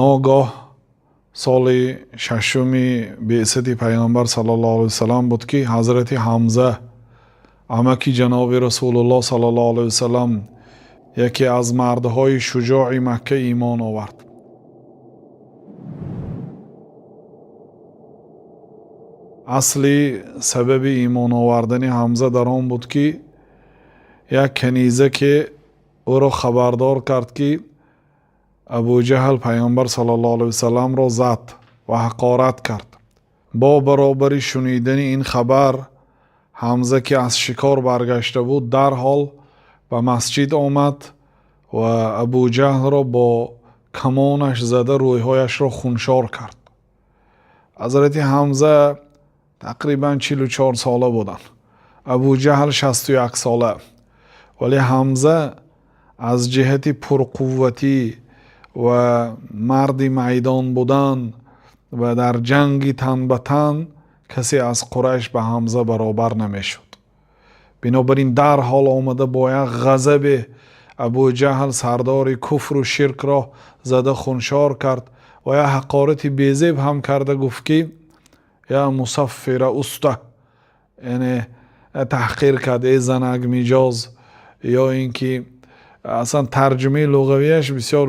Ногоҳ соли шашуми беъсати Пайғамбар саллаллоҳу алайҳи васаллам буд, ки ҳазрати Ҳамза, амаки ҷаноби Расулуллоҳ саллаллоҳу алайҳи васаллам, яке аз мардҳои шуҷои Макка, имон овард. Асли сабаби имон овардани Ҳамза дар он буд, ки як канизаке ӯро хабардор кард, ки Абуҷаҳл Пайғамбар саллаллоҳу алайҳи васалламро зад ва ҳақорат кард. Бо баробари шунидани ин хабар, Ҳамза, ки аз шикор баргашта буд, дарҳол ба масҷид омад ва Абуҷаҳлро бо камонаш зада, рӯйҳояшро хуншор кард. Ҳазрати Ҳамза тақрибан 44 сола буданд, Абуҷаҳл 61 сола, вале Ҳамза аз ҷиҳати пурқувватӣ ва марди майдон будан ва дар ҷанги тан ба тан касе аз Қурайш ба Ҳамза баробар намешуд. Бинобар ин дарҳол омада, бо як ғазабе Абуҷаҳл, сардори куфру ширкро, зада хуншор кард ва як ҳақорати безеб ҳам карда гуфт, ки я мусаффира уста, яъне таҳқир кард: эй занак миҷоз. Ё ин ки аслан тарҷумаи луғавияш бисёр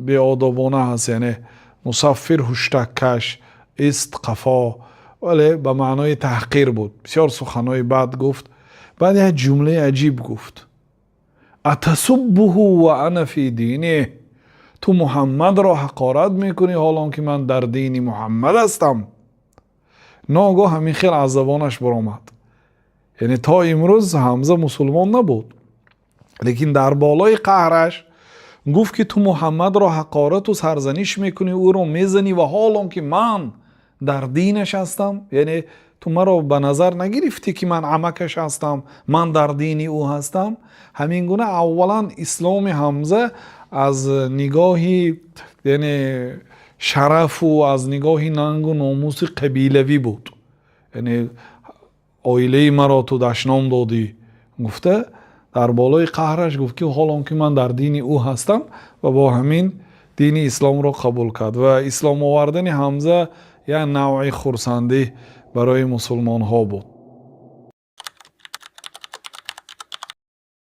беодобона ҳаст, яъне мусаффир ҳуштаккаш, ист қафо, вале ба маънои таҳқир буд. Бисёр суханҳои бад гуфт. Баъд як ҷумлаи аҷиб гуфт: атасуббуҳу ва ана фи диниҳ, ту Муҳаммадро ҳақорат мекунӣ, ҳолон ки ман дар дини Муҳаммад ҳастам. Ногоҳ ҳамин хел аз забонаш баромад. Яъне то имрӯз Ҳамза мусулмон набуд, лекин дар болои қаҳраш гуфт, ки ту Муҳаммадро ҳақорату сарзаниш мекунӣ, ӯро мезанӣ, ва ҳолон ки ман дар динаш ҳастам. Яъне ту маро ба назар нагирифтӣ, ки ман амакаш ҳастам, ман дар дини ӯ ҳастам. Ҳамин гуна аввалан исломи Ҳамза аз нигоҳи, яъне, шарафу аз нигоҳи нангу номуси қабилавӣ буд. Яъне оилаи маро ту дашном додӣ гуфта, дар болои қаҳраш гуфт, ки ҳолон ки ман дар дини ӯ ҳастам, ва бо ҳамин дини исломро қабул кард. Ва ислом овардани Ҳамза як навъи хурсандӣ барои мусулмонҳо буд.